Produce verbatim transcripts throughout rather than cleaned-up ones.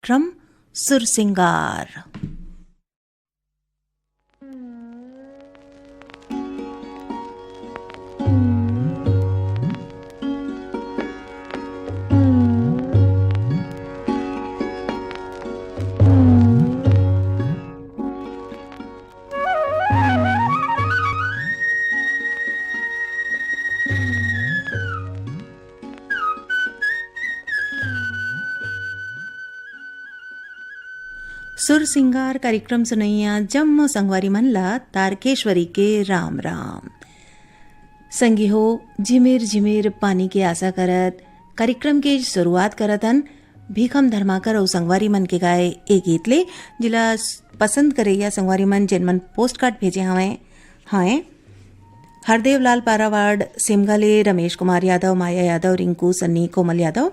कार्यक्रम सुर सिंगार। सुर सिंगार कार्यक्रम सुनइया जम्मो संगवारी मन ला तारकेश्वरी के राम राम। संगी हो, झिमिर झिमिर पानी के आशा करत कार्यक्रम के शुरुआत करत हन भीखम धर्माकर अउ संगवारी मन के गाए ए गीत ले, जिला स-, पसंद करइया संगवारी मन जेन मन पोस्ट कार्ड भेजे हवंय, हवंय हरदेव लाल पारावाड़, सिमगा ले रमेश कुमार यादव, माया यादव, रिंकू, सन्नी, कोमल यादव,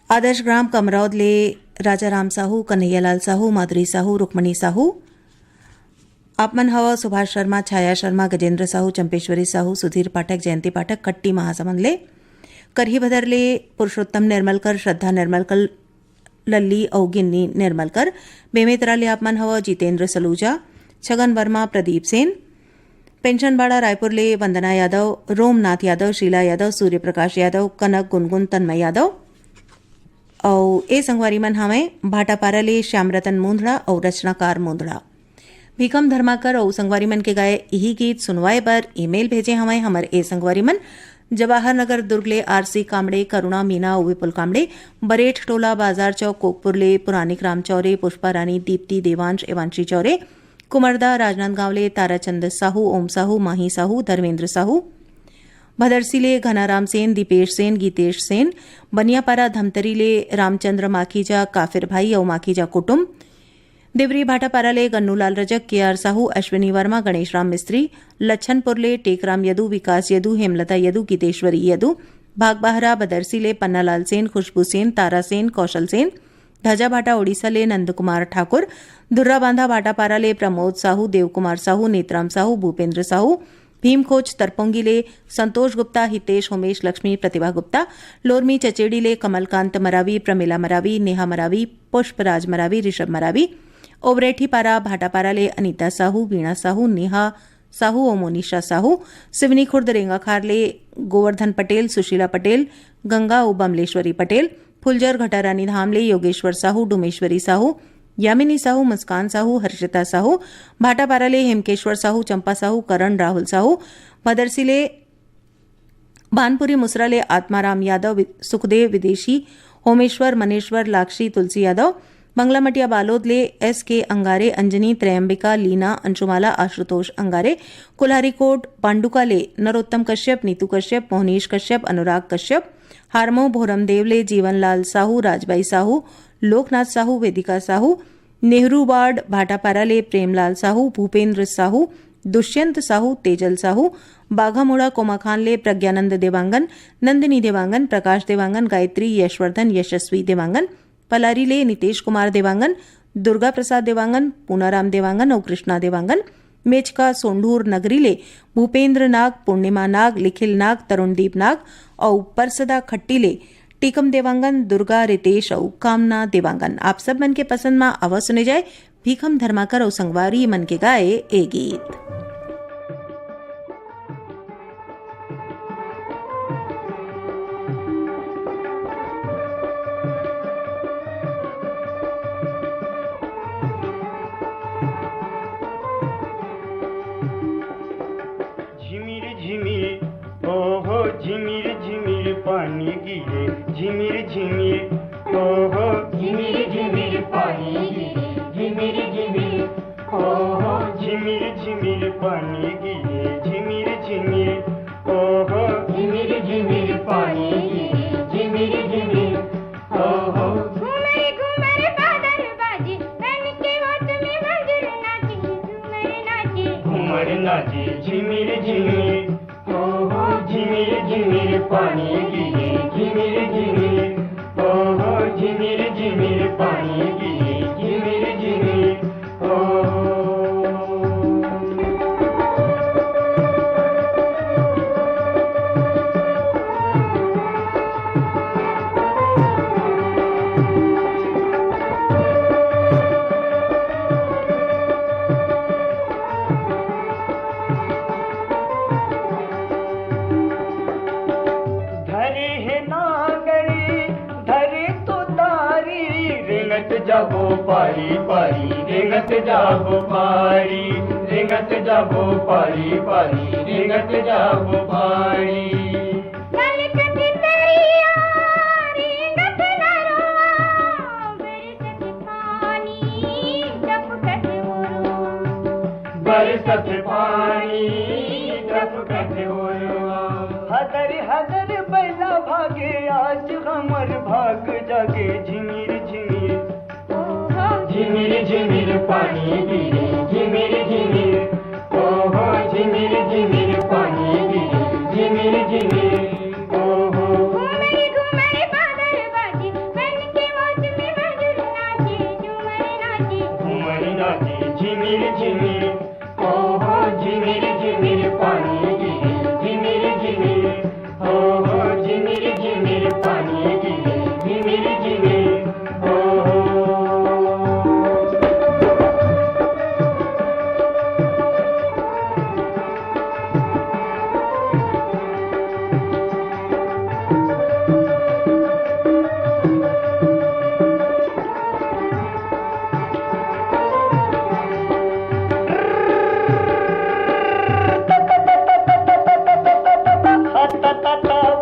आदर्श ग्राम कमरौद ले राजा राम साहू, कन्हैया लाल साहू, माधुरी साहू, रुक्मणी साहू, आप मन हव सुभाष शर्मा, छाया शर्मा, गजेंद्र साहू, चंपेश्वरी साहू, सुधीर पाठक, जयंती पाठक, खट्टी महासमंद ले, करही भदर ले पुरुषोत्तम निर्मलकर, श्रद्धा निर्मलकर, लल्ली अउ गिन्नी निर्मलकर, बेमेतरा ले आप मन हव जितेंद्र सलूजा, छगन वर्मा, प्रदीप सेन, पेंशनबाड़ा रायपुर ले वंदना यादव, रोमनाथ यादव, शीला यादव, सूर्य प्रकाश यादव, कनक गुनगुन, तन्मय यादव, अउ ए संगवारी मन हवंय भाटापारा ले श्याम रतन मुंदड़ा अउ रचनाकार मुंदड़ा। भीखम धर्माकर अउ संगवारी मन के गाए इही गीत सुनवाए बर ईमेल भेजे हवंय हमर ए संगवारी मन जवाहर नगर दुर्ग ले आरसी कामड़े, करुणा मीना अउ विपुल कामड़े, बरेठ टोला बाजार चौक कोकपुर ले पुरानिक राम चौरे, पुष्पा रानी, दीप्ति, देवांश, एवांशी चौरे, कुमरदा राजनांदगांव ले ताराचंद साहू, ओम साहू, माही साहू, धर्मेंद्र साहू, भदरसी ले घनाराम सेन, दीपेश सेन, गीतेश सेन, बनियापारा धमतरी ले रामचंद्र माखीजा, काफिर भाई अउ माखीजा कुटुम, देवरी भाटापारा ले गन्नूलाल रजक, केआर साहू, अश्विनी वर्मा, गणेश राम मिस्त्री, लच्छनपुर ले टेकराम यदु, विकास यदु, हेमलता यदु, गीतेश्वरी यदु, भागबाहरा बदरसी ले पन्नालाल सेन, खुशबू सेन, तारा सेन, कौशल सेन, धजाभाटा ओडिशा ले नंदकुमार ठाकुर, धुर्राबांधा भाटापारा ले प्रमोद साहू, देवकुमार साहू, नेतराम साहू, भूपेंद्र साहू, भीमखोच तरपोंगी ले संतोष गुप्ता, हितेश, होमेश, लक्ष्मी, प्रतिभा गुप्ता, लोरमी चचेड़ी ले कमलकांत मरावी, प्रमिला मरावी, नेहा मरावी, पुष्पराज मरावी, ऋषभ मरावी, ओबरेठीपारा भाटापारा ले अनीता साहू, वीणा साहू, नेहा साहू अउ मोनिशा साहू, सिवनी खुर्द रेंगाखार ले गोवर्धन पटेल, सुशीला पटेल, गंगा अउ बमलेश्वरी पटेल, फुलजर घटारानी धाम ले योगेश्वर साहू, डुमेश्वरी साहू, यामिनी साहू, मुस्कान साहू, हर्षिता साहू, भाटापारा ले हेमकेश्वर साहू, चंपा साहू, करण राहुल साहू, भदरसी ले भानपुरी मुसरा ले आत्माराम यादव, वि-, सुखदेव विदेशी, होमेश्वर, मनेश्वर, लाक्षी, तुलसी यादव, बंगलामटिया बालोद ले एस के अंगारे, अंजनी, त्रयंबिका, लीना, अंशुमाला, आशुतोष अंगारे, कुल्हारीकोट पांडुका ले नरोत्तम कश्यप, नीतू कश्यप, मोहनीश कश्यप, अनुराग कश्यप, हारमो भोरमदेव ले जीवनलाल साहू, राजबाई साहू, लोकनाथ साहू, वेदिका साहू, नेहरू वार्ड भाटापारा ले प्रेमलाल साहू, भूपेंद्र साहू, दुष्यंत साहू, तेजल साहू, बाघामुड़ा कोमाखान ले प्रज्ञानंद देवांगन, नंदिनी देवांगन, प्रकाश देवांगन, गायत्री, यशवर्धन, यशस्वी देवांगन, पलारी ले नितेश कुमार देवांगन, दुर्गा प्रसाद देवांगन, पूनाराम देवांगन अउ कृष्णा देवांगन, मेचका सोंढूर नगरी ले भूपेंद्र नाग, पूर्णिमा नाग, लिखिल नाग, तरुणदीप नाग अउ परसदा खट्टी ले टीकम देवांगन, दुर्गा, रितेश अउ कामना देवांगन। आप सब मन के पसंद म आवा सुने जाए भीखम धर्माकर अउ संगवारी मन के गाए ए गीत। झिमिर झिमिर, ओहो, झिमिर झिमिर पानी गिरे, झिमिर झिमिर, ओहो, झिमिर झिमिर पानी गिरे, झिमिर झिमिर, ओहो, झिमिर झिमिर पानी गिरे, झिमिर झिमिर, ओहो, झिमिर झिमिर पानी गिरे, झिमिर झिमिर, ओहो। घुमर घुमर बादल बाजे, तन के होत में भंजुर नाचे, घुमर नाचे। घुमर नाचे, झिमिर झिमिर, ओहो, झिमिर झिमिर पानी गिरे, झिमिर झिमिर, ओहो, झिमिर झिमिर पानी गिरे, झिमिर झिमिर, ओहो। जाबो पारी पारी, रेंगत जाबो पारी, रेंगत जाबो पारी पारी, रेंगत जाबो पारी। कलकत दरिया रेंगत नरवा, बरसत पानी टपकत ओरवा। बरसत पानी टपकत ओरवा। हदर हदर बैला भागे, आज हमर भाग जागे, झिमिर झिमिर। ओहो। झिमिर झिमिर पानी गिरे, झिमिर झिमिर। ओहो, झिमिर झिमिर पानी गिरे, झिमिर झिमिर। ओहो। घुमर घुमर बादल बाजे, बन के मौसमी मधुर नाचे, झूमर नाचे। घुमर नाचे, झिमिर झिमिर। ओहो, झिमिर झिमिर पानी गिरे, झिमिर झिमिर। ओहो, झिमिर झिमिर पानी गिरे, झिमिर झिमिर। ओहो।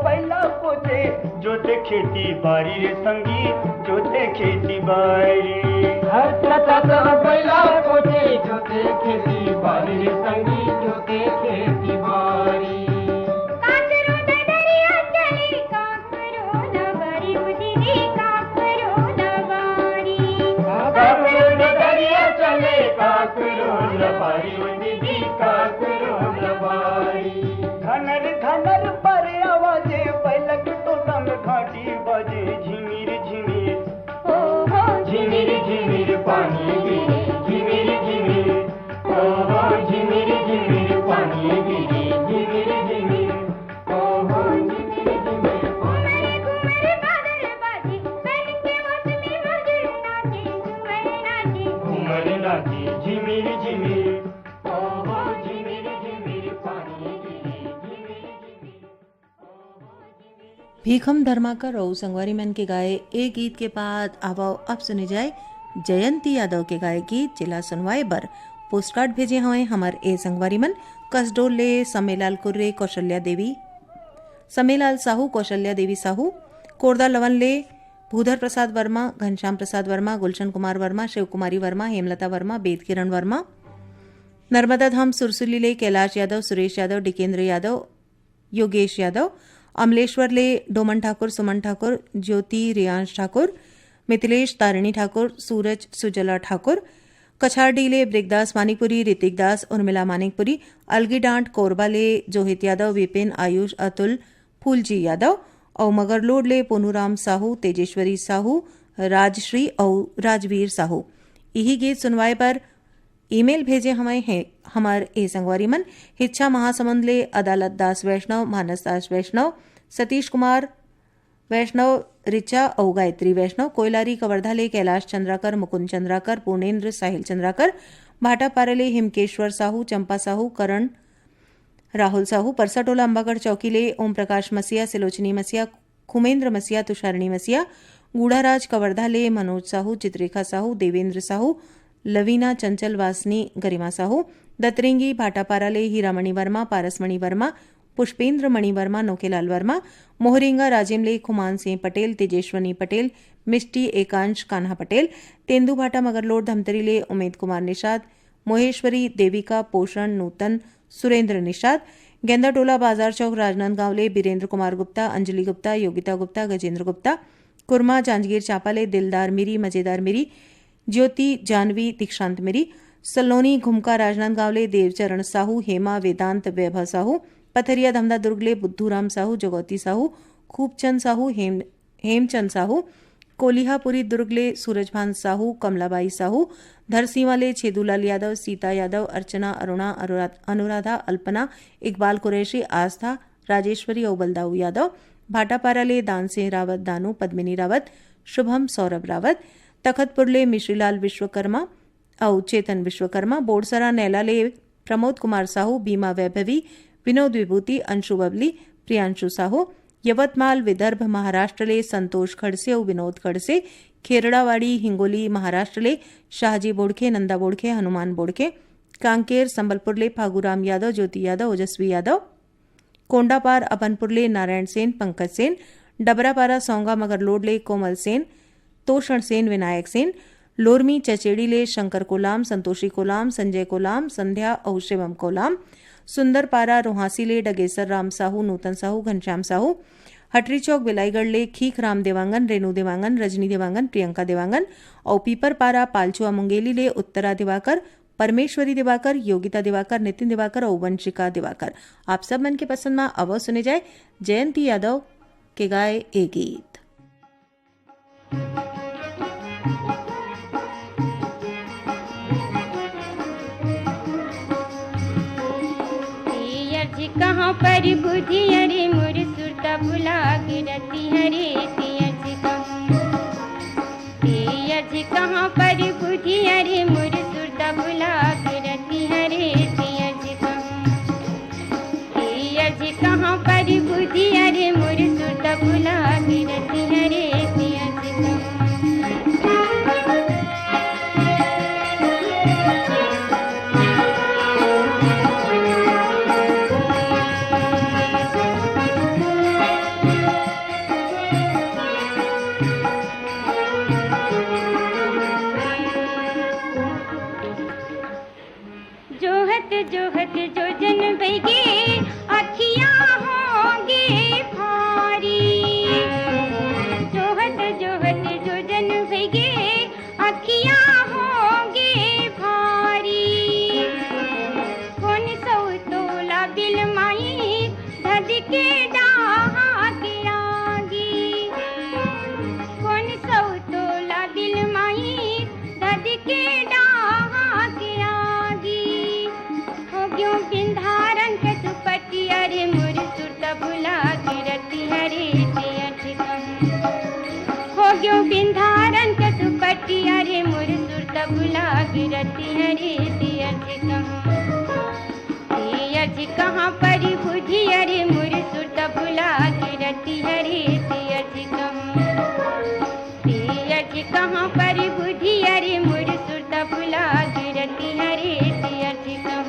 बैला कोचे जोते खेती बारी रे संगी, जोते खेती बारी। हर तक बैला कोचे जोते खेती बारी रे संगी, जोते खेती बारी। काकरो डगरिया चले, काकरो न बारी, ओ दीदी, काकरो न बारी। काकरो डगरिया चले, काकरो न बारी, ओ दीदी, काकरो न बारी। घनर घनर पर आवाजे, बैलक टोटम घाटी बाजे, झिमिर झिमिर। ओहो। झिमिर झिमिर पानी गिरे, झिमिर झिमिर। ओहो, झिमिर झिमिर पानी गिरे, झिमिर झिमिर। ओहो, झिमिर झिमिर पानी। घुमर घुमर बादल बाजे, बन के मौसमी मधुर नाचे, झूमर नाचे। घुमर नाचे, झिमिर झिमिर। ओहो, झिमिर झिमिर पानी गिरे, झिमिर झिमिर। भीखम धर्माकर अउ संगवारी मन के गाए ए गीत के बाद आवव अब सुने जाए जयंती यादव के गाए गीत, जेला सुनवाए बर पोस्टकार्ड भेजे हवंय हमर ए संगवारी मन, कसडोल ले समेलाल कुर्रे, कौशल्या देवी, समेलाल साहू, कौशल्या देवी साहू, कोरदा लवन ले भूधर प्रसाद वर्मा, घनश्याम प्रसाद वर्मा, गुलशन कुमार वर्मा, शिव कुमारी वर्मा, हेमलता वर्मा, वेद किरण वर्मा, नर्मदा धाम सुरसुली ले कैलाश यादव, सुरेश यादव, डिकेंद्र यादव, योगेश यादव, अमलेश्वर ले डोमन ठाकुर, सुमन ठाकुर, ज्योति रियांश ठाकुर, मिथिलेश, तारिणी ठाकुर, सूरज, सुजला ठाकुर, कछारडीह ले ब्रिगदास मानिकपुरी, ऋतिक दास, उर्मिला मानिकपुरी, अलगीडांड कोरबा ले जोहित यादव, विपिन, आयुष, अतुल, फूलजी यादव अउ मगरलोड ले पूनूराम साहू, तेजेश्वरी साहू, राजश्री अउ राजवीर साहू। इही गीत सुनवाए बर ईमेल भेजे हवंय हे हमर ए संगवारी मन, हिच्छा महासमुंद ले अदालत दास वैष्णव, मानस दास वैष्णव, सतीश कुमार वैष्णव, रिचा अउ गायत्री वैष्णव, कोइलारी कवर्धा ले कैलाश चंद्राकर, मुकुंद चंद्राकर, पूर्णेंद्र, साहिल चंद्राकर, भाटापारा ले हिमकेश्वर साहू, चंपा साहू, करण, राहुल साहू, परसाटोला अंबागढ़ चौकी ले ओम प्रकाश मसीहा, सिलोचनी मसीहा, खुमेंद्र मसीहा, तुषारिणी मसीहा, गूढ़ाराज कवर्धा ले मनोज साहू, चित्रेखा साहू, देवेंद्र साहू, लवीना चंचल, वासनी गरिमा साहू, दतरेंगी भाटापारा ले हीरामणि वर्मा, पारसमणि वर्मा, पुष्पेंद्र मणि वर्मा, नोखेलाल वर्मा, मोहरेंगा राजिम ले खुमान सिंह पटेल, तेजेश्वनी पटेल, मिष्टी एकांश कान्हा पटेल, तेंदूभाटा मगरलोड धमतरी ले उमेद कुमार निषाद, मोहेश्वरी, देविका, पोषण, नूतन, सुरेंद्र निषाद, गेंदाटोला बाजार चौक राजनांदगांव ले बीरेंद्र कुमार गुप्ता, अंजलि गुप्ता, योगिता गुप्ता, गजेंद्र गुप्ता, कुरमा जांजगीर चांपा ले दिलदार मिरी, मजेदार मिरी, ज्योति, जानवी, दीक्षांत मिरी, सलोनी घुमका राजनांदगांव ले देवचरण साहू, हेमा, वेदांत, वैभव साहू, पथरिया धमदा दुर्ग ले बुद्धूराम साहू, जगौती साहू, खूबचंद साहू, हेम हेमचंद साहू, कोलिहापुरी दुर्ग ले सूरजभान साहू, कमलाबाई साहू, धरसींवा ले छेदूलाल यादव, सीता यादव, अर्चना, अरुणा, अनुरा-, अनुराधा, अल्पना, इकबाल कुरैशी, आस्था, राजेश्वरी अउ बलदाऊ यादव, भाटापारा ले दानसिंह रावत, दानू, पद्मिनी रावत, शुभम, सौरभ रावत, तखतपुर ले मिश्रीलाल विश्वकर्मा, अउ चेतन विश्वकर्मा, बोरसरा नैला ले प्रमोद कुमार साहू, बीमा वैभवी, विनोद विभूति, अंशु बबली, प्रियांशु साहू, यवतमाल विदर्भ महाराष्ट्र ले संतोष खड़से अउ विनोद खड़से, खेरड़ावाड़ी हिंगोली महाराष्ट्र ले शाहजी बोड़खे, नंदा बोड़खे, हनुमान बोड़खे, कांकेर संबलपुर ले फागूराम यादव, ज्योति यादव, ओजस्वी यादव, कोंडापार अभनपुर ले नारायण सेन, पंकज सेन, डबरापारा सौंगा मगरलोड ले कोमल सेन, तोषण सेन, विनायक सेन, लोरमी चचेड़ी ले शंकर कोलाम, संतोषी कोलाम, संजय कोलाम, संध्या अउ शिवम कोलाम, सुंदरपारा रोहासी ले डगेसर राम साहू, नूतन साहू, घनश्याम साहू, हटरी चौक बिलाईगढ़ ले खीख राम देवांगन, रेनू देवांगन, रजनी देवांगन, प्रियंका देवांगन अउ पीपरपारा पालचुआ मुंगेली ले उत्तरा दिवाकर, परमेश्वरी दिवाकर, योगिता दिवाकर, नितिन दिवाकर अउ वंशिका दिवाकर। आप सब मन के पसंद म आवव सुने जाए जयंती यादव के गाए ए गीत। पियज कहाँ पर बुधिया रे मोर सुरता भुला गिरती हरे। पियज कहाँ, पियज कहाँ पर बुधिया रे मोर सुरता भुला गिरती हरे। पियज कहाँ, पियज कहाँ पर बुधिया रे मोर सुरता भुला गिरती हरे। पियज कहाँ। जोहत जोहत जोजन बइगे अखियाँ होंगे भारी। जोहत जोहत जोजन बइगे अखियाँ होंगे भारी। कोन सौ तोला बिलमाई धद के डाहा के आगी। कोन सौ तोला बिलमाई धद के डाहा के आगी। हो गयो बिंधारन के सुपटिया रे मोर सुरता भुला गिरती हरे। पियज कहाँ, हो गयो बिंधारन के सुपटिया रे मोर सुरता भुला गिरती हरे। पियज कहाँ, पियज कहाँ पर बुधिया रे मोर सुरता भुला गिरती हरे। पियज कहाँ, पियज कहाँ पर बुधिया रे मोर सुरता भुला गिरती हरे। पियज कहाँ।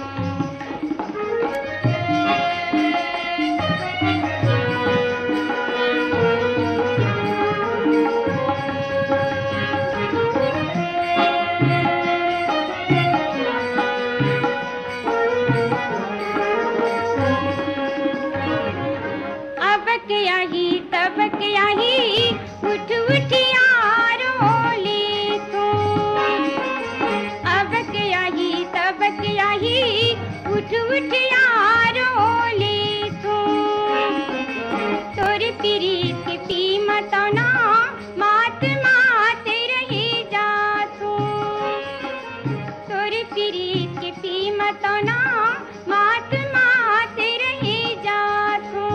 अब के आही, तब के आही, उठ उठ यारो ले तू। अब के आही, तब के आही, उठ उठ यारो ले तू। तोर पीरित के पी मतौना, मात मात रही जा तू। तोर पीरित के पी मतौना, मात मात रही जा तू।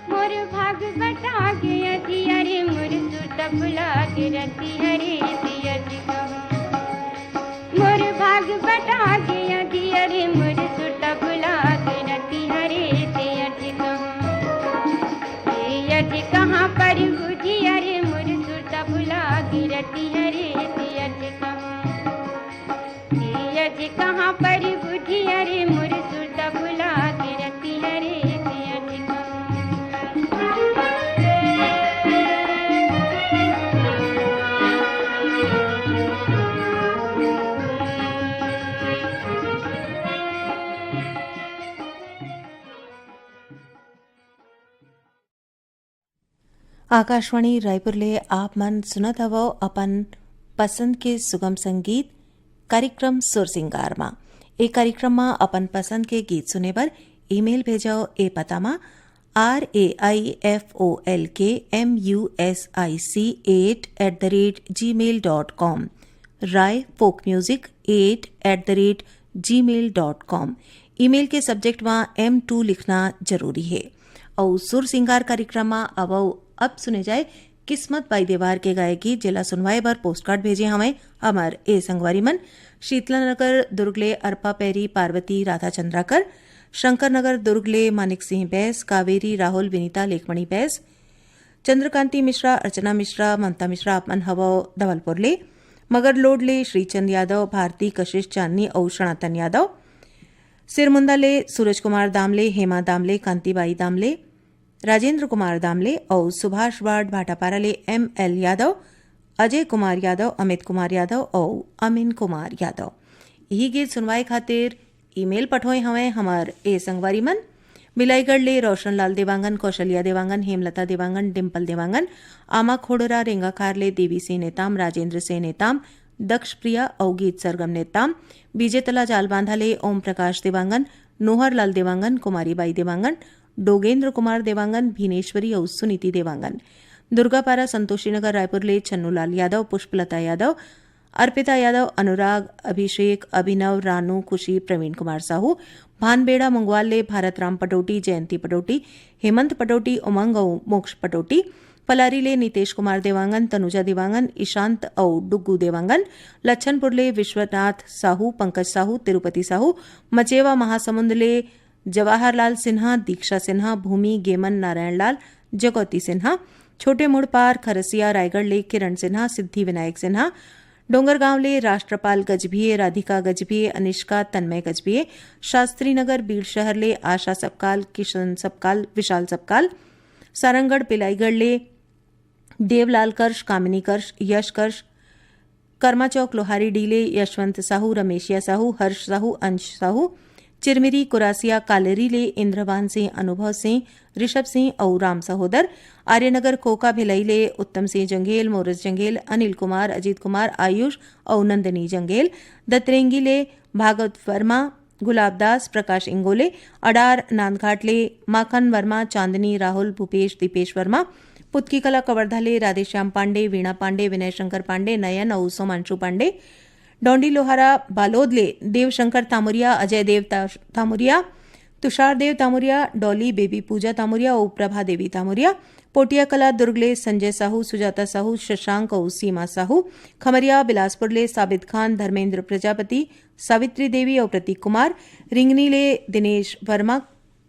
मोर भाग बटा गे अधिया रे, मोर सुरता भुला गिरती हरे। पियज कहाँ, मोर भाग बटा गे अधिया रे, मोर सुरता भुला गिरती हरे। पियज कहाँ, पियज कहाँ पर बुधिया रे, मोर सुरता भुला गिरती हरे। पियज कहाँ, पियज कहाँ पर बुधिया रे, मोर सुरता भुला गिरती हरे। पियज कहाँ। आकाशवाणी रायपुर ले आप मन सुनत हवव अपन पसंद के सुगम संगीत कार्यक्रम सुर सिंगार मा। ए कार्यक्रम मा अपन पसंद के गीत सुने बर ईमेल भेजव ए पता मा, R A I F O L K M U S I C eight at the rate gmail dot com, Rai folk music at at the rate Gmail dot com. Email के subject मा M two लिखना जरूरी हे। अउ सुर सिंगार कार्यक्रम मा अवव अब सुने जाए किस्मत बाई देवार के गाए गीत, जेला सुनवाए बर पोस्टकार्ड भेजे हवंय हमर ए संगवारी मन, शीतला नगर दुर्ग ले अरपा पैरी पार्वती राधा चंद्राकर, शंकर नगर दुर्ग ले मानिक सिंह बैस, कावेरी राहुल विनीता लेखमणि बैस, चंद्रकांति मिश्रा, अर्चना मिश्रा, ममता मिश्रा, आप मन हवव धवलपुर ले। मगरलोड ले श्रीचंद यादव, भारती, कशिश, चांदनी अउ सनातन यादव। सिरमुंदा ले सूरज कुमार दामले, हेमा दामले, कांतिबाई दामले, राजेंद्र कुमार दामले अउ सुभाष वार्ड भाटापारा ले एम एल यादव, अजय कुमार यादव, अमित कुमार यादव अउ अमीन कुमार यादव। इही गीत सुनवाए खातिर ईमेल पठोए हवंय हमर ए संगवारी मन। बिलाईगढ़ ले रोशनलाल देवांगन, कौशल्या देवांगन, हेमलता देवांगन, डिम्पल देवांगन, आमा खोड़रा रेंगाखार ले देवी सिंह नेताम, राजेंद्र सिंह नेताम, दक्ष प्रिया अउ गीत सरगम नेताम, बीजेतला जालबांधा ले ओम प्रकाश देवांगन, नोहरलाल देवांगन, कुमारी बाई देवांगन, डोगेंद्र कुमार देवांगन, भीनेश्वरी अउ सुनीति देवांगन। दुर्गापारा संतोषी नगर रायपुर ले छन्नूलाल यादव, पुष्पलता यादव, अर्पिता यादव, अनुराग, अभिषेक, अभिनव, रानू, खुशी, प्रवीण कुमार साहू। भानबेड़ा मुंगवाल ले भारत राम पटौटी, जयंती पटौटी, हेमंत पटौटी, उमंग अउ मोक्ष पटौटी। पलारी ले नितेश कुमार देवांगन, तनुजा देवांगन, ईशांत अउ डुग्गू देवांगन। लच्छनपुर ले विश्वनाथ साहू, पंकज साहू, तिरुपति साहू। मचेवा महासमुंद ले जवाहरलाल सिन्हा, दीक्षा सिन्हा, भूमि, गेमन, नारायण लाल, जगौती सिन्हा। छोटे मुड़पार खरसिया रायगढ़ ले किरण सिन्हा, सिद्धि विनायक सिन्हा। डोंगरगांव ले राष्ट्रपाल गजभिये, राधिका गजभिये, अनिष्का, तन्मय गजभिये। शास्त्री नगर बीड़ शहर ले आशा सबकाल, किशन सबकाल, विशाल सबकाल। सारंगढ़ पिलाईगढ़ ले देवलाल कर्ष, कामिनी कर्ष, यश कर्ष। कर्मा चौक लोहारी डीले यशवंत साहू, रमेशिया साहू, हर्ष साहू, अंश साहू। चिरमिरी कुरासिया कालेरी ले इंद्रभान सिंह, अनुभव सिंह, ऋषभ सिंह अउ राम सहोदर। आर्यनगर कोका भिलाई ले उत्तम सिंह जंघेल, मोरस जंघेल, अनिल कुमार, अजीत कुमार, आयुष अउ नंदिनी जंघेल। दतरेंगी ले भागवत वर्मा, गुलाब दास, प्रकाश इंगोले। अडार नांदघाट ले माखन वर्मा, चांदनी, राहुल, भूपेश, दीपेश वर्मा। पुतकी कला कवर्धा ले राधेश्याम पांडे, वीणा पांडे, विनय शंकर पांडे, नयन अउ सोमांशु पांडे। डोंडी लोहारा बालोद ले देवशंकर तामुरिया, अजय देव ता-, तामुरिया, तुषार देव तामुरिया, डॉली, बेबी पूजा तामुरिया अउ प्रभा देवी तामुरिया। पोटिया कला दुर्ग ले संजय साहू, सुजाता साहू, शशांक अउ सीमा साहू। खमरिया बिलासपुर ले साबित खान, धर्मेंद्र प्रजापति, सावित्री देवी अउ प्रतीक कुमार। रिंगनी ले दिनेश वर्मा,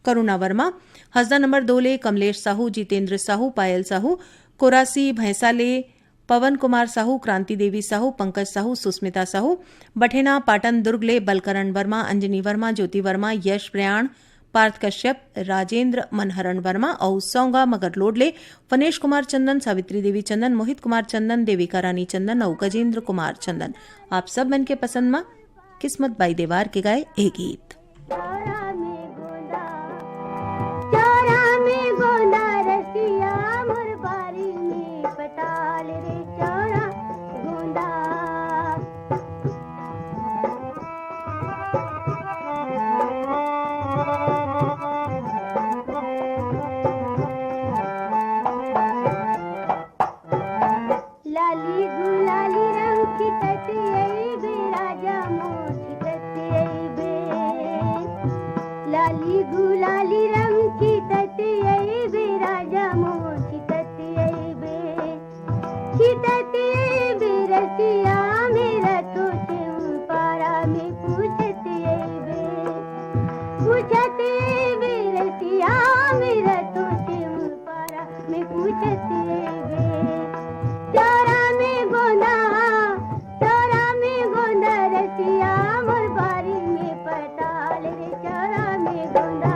करुणा वर्मा। हसदा नंबर दो ले कमलेश साहू, जितेंद्र साहू, पायल साहू। कोरासी भैंसा ले पवन कुमार साहू, क्रांति देवी साहू, पंकज साहू, सुस्मिता साहू। बठेना पाटन दुर्ग ले बलकरण वर्मा, अंजनी वर्मा, ज्योति वर्मा, यश प्रयाण, पार्थ कश्यप, राजेंद्र मनहरण वर्मा अउ सौंगा मगरलोड ले वनेश कुमार चंदन, सावित्री देवी चंदन, मोहित कुमार चंदन, देविका रानी चंदन अउ गजेंद्र कुमार चंदन। आप सब मन के पसंद म किस्मत बाई देवार के गाए ए गीत। चारा में गोंदा, चारा में गोंदा रसिया, मोर बारी में पताल रे चारा गोंदा। लाली गुलाली रंग छिटत अइबे राजा मोर छिटत अइबे। लाली गुलाली रंग छिटत अइबे राजा मोर छिटत अइबे। छिटत अइबे रसिया मेरा तोते पारा में पूछत अइबे। पूछत अइबे रसिया मेरा तोते पारा में पूछत अइबे। चारा में गोंदा, चारा में गोंदा रसिया मोर बारी में पताल रे चारा में गोंदा।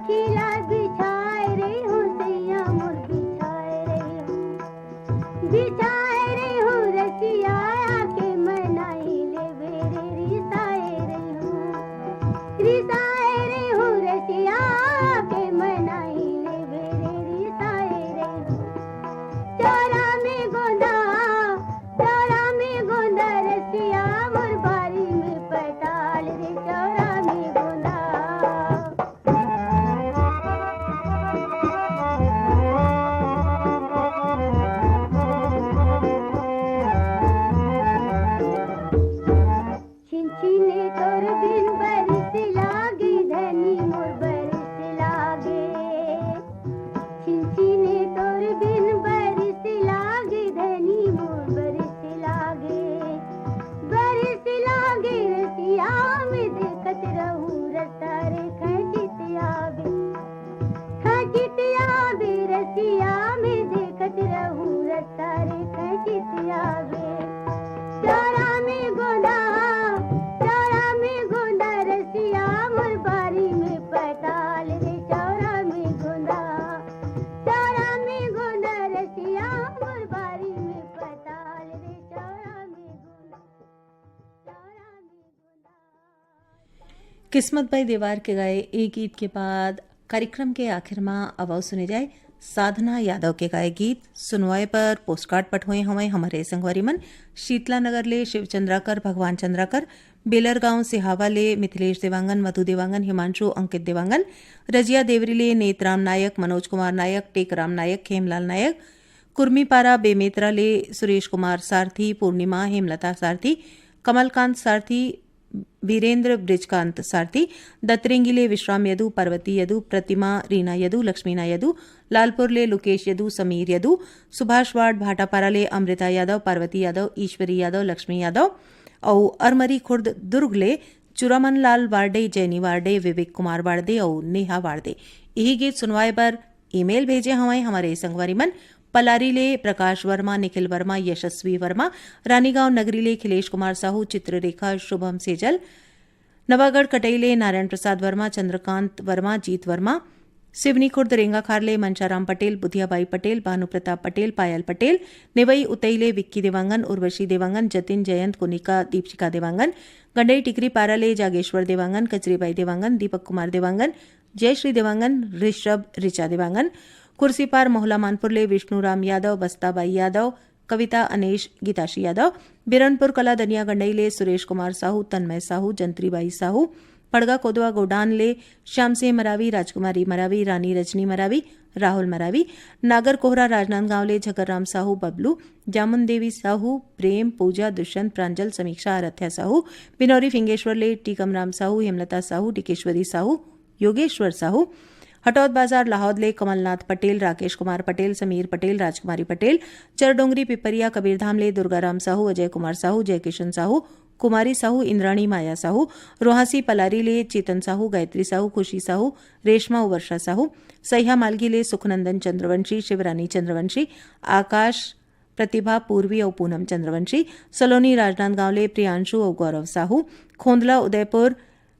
खिला बिछाए रही हूँ सैया मोर, बिछाए रही हूँ, बिछाए रही हूँ रसिया, आके मनाई ले बेरे, रिसाए रही हूँ, रिसाए रही हूँ रसिया, आके मनाई ले बेरे, रिसाए रही हूँ। चौरा में गोंदा, चौरा में गोंदा रसिया, मोर बारी में पताल रे, चौरा में गोंदा। छिनछिने तोर बिन बरिस लागे, धनी मोर बरिस लागे। छिनछिने तोर बिन बरिस लागे, धनी मोर बरिस लागे। बरिस लागे रसिया में देखत रहूं रस्ता रे, खचित आवे। खचित आवे रसिया में देखत रहूं रस्ता रे, खचित आवे। चौरा में गोंदा, चौरा में गोंदा रसिया, मोर बारी में पताल रे, चौरा में गोंदा। चौरा में गोंदा रसिया, मोर बारी में पताल रे, चौरा में गोंदा। चौरा में गोंदा। किस्मत बाई देवार के गाए ए गीत के बाद कार्यक्रम के आखिर म अवव सुने जाए साधना यादव के गाए गीत। सुनवाए पर पोस्टकार्ड पठोए हवंय हमरे संगवारी मन शीतला नगर ले शिव चंद्राकर, भगवान चंद्राकर, बेलरगांव सिहावा ले मिथिलेश देवांगन, मधु देवांगन, हिमांशु, अंकित देवांगन, रजिया देवरी ले नेतराम नायक, मनोज कुमार नायक, टेकराम नायक, खेमलाल नायक, कुर्मीपारा बेमेतरा ले सुरेश कुमार सारथी, पूर्णिमा, हेमलता सारथी, कमलकांत सारथी, वीरेंद्र बृजकांत सारथी, दतरेंगी ले विश्राम यदु, पार्वती यदु, प्रतिमा, रीना यदु, लक्ष्मीना यदु, लालपुर ले लुकेश यदु, समीर यदु, सुभाष वार्ड भाटापारा ले अमृता यादव, पार्वती यादव, ईश्वरी यादव, लक्ष्मी यादव, अउ अरमरी खुर्द दुर्ग ले चुरामन लाल वार्डे, जैनी वार्डे, विवेक कुमार वार्डे अउ नेहा वार्डे। इही गीत सुनवाए बर ईमेल भेजे हवंय हमरे संगवारी मन पलारी ले प्रकाश वर्मा, निखिल वर्मा, यशस्वी वर्मा, रानीगांव नगरी ले खिलेश कुमार साहू, चित्ररेखा, शुभम सेजल, नवागढ़ कटई ले नारायण प्रसाद वर्मा, चंद्रकांत वर्मा, जीत वर्मा, सिवनी खुर्द रेंगाखार ले मंशाराम पटेल, बुधियाबाई पटेल, भानु प्रताप पटेल, पायल पटेल, नेवई उतई ले विक्की देवांगन, उर्वशी देवांगन, जतिन, जयंत, कोनिका, दीपशिका देवांगन, गंडई टिकरी पारा ले जागेश्वर देवांगन, कचरीबाई देवांगन, दीपक कुमार देवांगन, जयश्री देवांगन, ऋषभ, ऋचा देवांगन, कुर्सीपार मोहला मानपुर ले विष्णुराम यादव, बस्ताबाई यादव, कविता अनेश, गीताश्री यादव, बिरनपुर कला दनिया गंडई ले सुरेश कुमार साहू, तन्मय साहू, जंत्रीबाई साहू, पड़गा कोदवा गोडान ले श्याम सिंह मरावी, राजकुमारी मरावी, रानी रजनी मरावी, राहुल मरावी, नागर कोहरा राजनांदगांव ले झकरराम साहू, बबलू, जामुन देवी साहू, प्रेम, पूजा, दुष्यंत, प्रांजल, समीक्षा, आराध्या साहू, बिनौरी फिंगेश्वर ले टीकमराम साहू, हेमलता साहू, टिकेश्वरी साहू, योगेश्वर साहू, हटौद बाजार लाहौद ले कमलनाथ पटेल, राकेश कुमार पटेल, समीर पटेल, राजकुमारी पटेल, चरडोंगरी पिपरिया कबीरधाम ले दुर्गाराम साहू, अजय कुमार साहू, जयकिशन साहू, कुमारी साहू, इंद्राणी माया साहू, रोहासी पलारी ले चेतन साहू, गायत्री साहू, खुशी साहू, रेशमा अउ वर्षा साहू, सहिया मालगी ले सुखनंदन चंद्रवंशी, शिवरानी चंद्रवंशी, आकाश, प्रतिभा, पूर्वी अउ पूनम चंद्रवंशी, सलोनी राजनांदगांव ले प्रियांशु अउ गौरव साहू, खोंदला उदयपुर,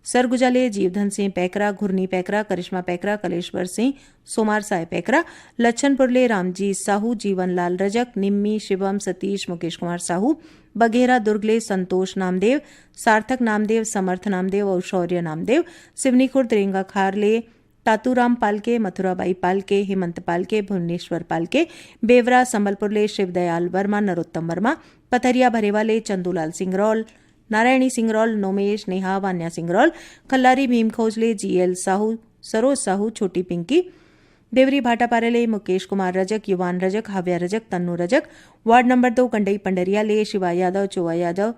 सरगुजा ले जीवधन सिंह पैकरा, घुरनी पैकरा, करिश्मा पैकरा, कलेश्वर सिंह, सोमार साय पैकरा, लच्छनपुर ले रामजी साहू, जीवन लाल रजक, निम्मी, शिवम, सतीश, मुकेश कुमार साहू, बघेरा दुर्ग ले संतोष नामदेव, सार्थक नामदेव, समर्थ नामदेव अउ शौर्य नामदेव, सिवनी खुर्द रेंगाखार ले तातूराम पालके, मथुराबाई पालके, हेमंत पालके, भुवनेश्वर पालके, बेवरा संबलपुर ले शिवदयाल वर्मा, नरोत्तम वर्मा, पथरिया भरेवा ले चंदूलाल सिंगरौल, नारायणी सिंगरौल, नोमेश, नेहा, वान्या सिंगरौल, खल्लारी भीमखोज ले जीएल साहू, सरोज साहू, छोटी पिंकी, देवरी भाटापारा ले मुकेश कुमार रजक, युवान रजक, हाव्या रजक, तन्नू रजक, वार्ड नंबर दो गंडई पंडरिया ले शिवा यादव, चोवा यादव,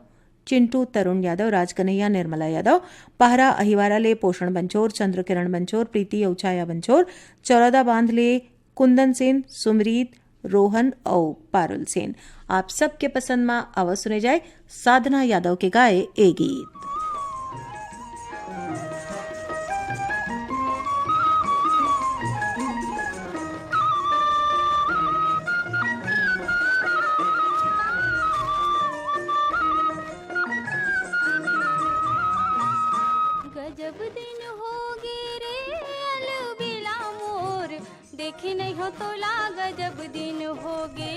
चिंटू, तरुण यादव, राजकन्हैया, निर्मला यादव, पहरा अहिवारा ले पोषण बंछोर, चंद्रकिरण बंछोर, प्रीति अउ छाया बंछोर, चौरौदा बांध ले कुंदन सेन, सुमरीत, रोहन अउ पारुल सेन। आप सबके पसंद म आवा सुने जाए साधना यादव के गाए ए गीत। गजब दिन हो गे रे अलबेला। तोला गजब दिन होगे,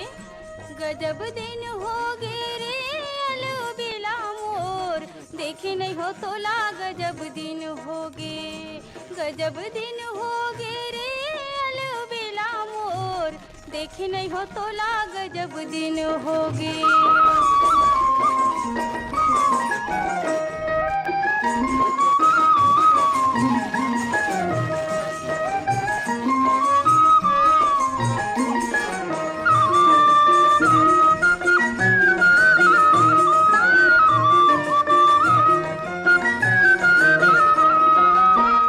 गजब दिन होगे रे अलबेला मोर, देखे नहीं हो तोला गजब दिन होगे, गजब दिन होगे रे अलबेला मोर, देखे नहीं हो तोला गजब दिन होगे।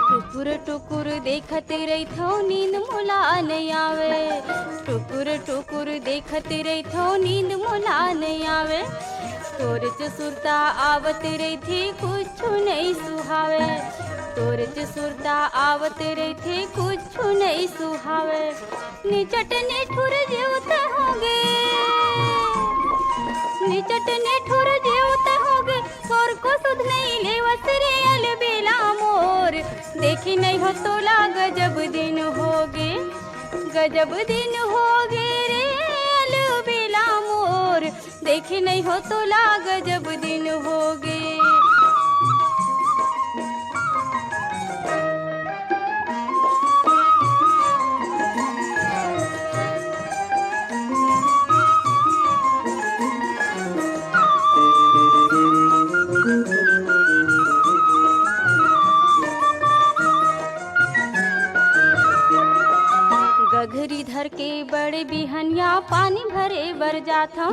टुकुर टुकुर देखत रहिथौं, नींद मोला नइ आवे। टुकुर टुकुर देखत रहिथौं, नींद मोला नइ आवे। तोरच सुरता आवत रहिथे, कुछु नइ सुहावे। तोरच सुरता आवत रहिथे, कुछु नइ सुहावे। निचट निठुर जीव ते होगे, निचट निठुर जीव ते होगे, थोरको सुध नइ लेवस रे अलबेला मोर। देखे नहीं हो तोला गजब दिन होगे, गजब दिन होगे रे अलबेला मोर। देखे नहीं हो तोला गजब दिन होगे। गघरी धर के बड़े बिहनिया पानी भरे बर जाथौं।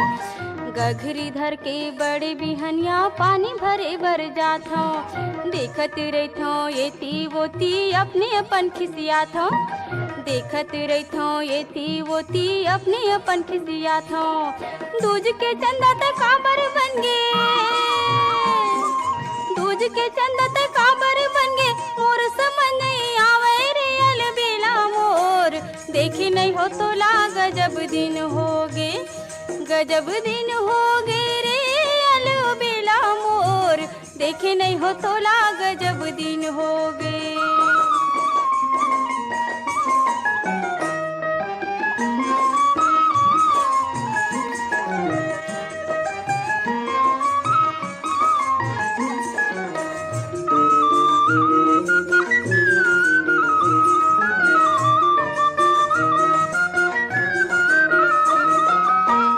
गघरी धर के बड़े बिहनिया पानी भरे बर जाथौं। देखत रहिथौं एती ओती अपने अपन खिसियाथौं। देखत रहिथौं एती ओती अपने अपन खिसियाथौं। दूज के चंदा त काबर बन गे, दूज के चंदा त काबर बन गे, मोर समझ नइ आवय रे अलबेला मोर। देखे नहीं हो तोला गजब दिन होगे, गजब दिन होगे रे अलबेला मोर। देखे नहीं हो तोला गजब दिन होगे।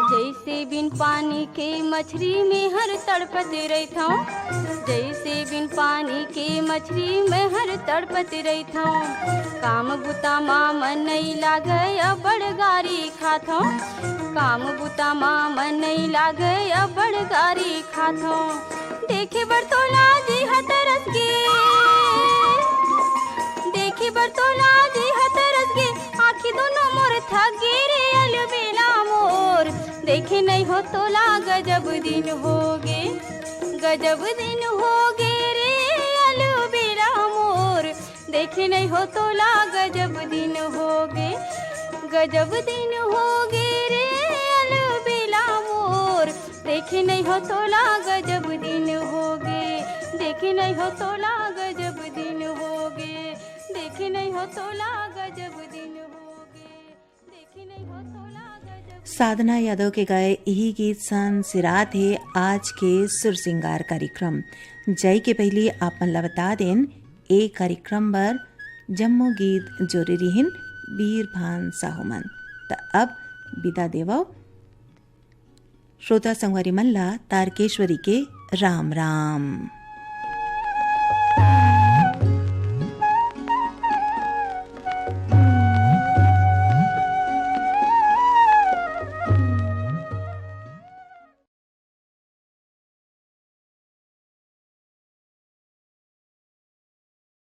जैसे बिन पानी के मछरी में हर तड़पत रहिथौं, जैसे बिन पानी के मछरी में हर तड़पत रहिथौं। काम बुता मा मन नइ लागय, अब्बड़ गारी खाथौं। काम बुता मा मन नइ लागय, अब्बड़ गारी खाथौं। देखे बर तोला जी ह तरस गे, देखे बर तोला जी ह तरस गे, आँखी दूनों मोर थक गे रे अलबेला मोर। देखे नहीं हो तोला गजब दिन होगे, गजब दिन होगे रे अलबेला मोर। देखे नहीं हो तोला गजब दिन होगे, गजब दिन होगे रे अलबेला मोर। देखे नहीं हो तोला गजब दिन होगे, देखे नहीं हो तोला गजब दिन होगे, देखे नहीं हो तोला गजब दिन होगे। साधना यादव के गाए इही गीत सन सिरात हे आज के सुर सिंगार कार्यक्रम। जाई के पहिली आप मन ला बता देन, ए कार्यक्रम बर जम्मो गीत जोरे रिहिन बीरभान साहू मन। त अब बिदा देवव श्रोता संगवारी मन ला तारकेश्वरी के राम राम।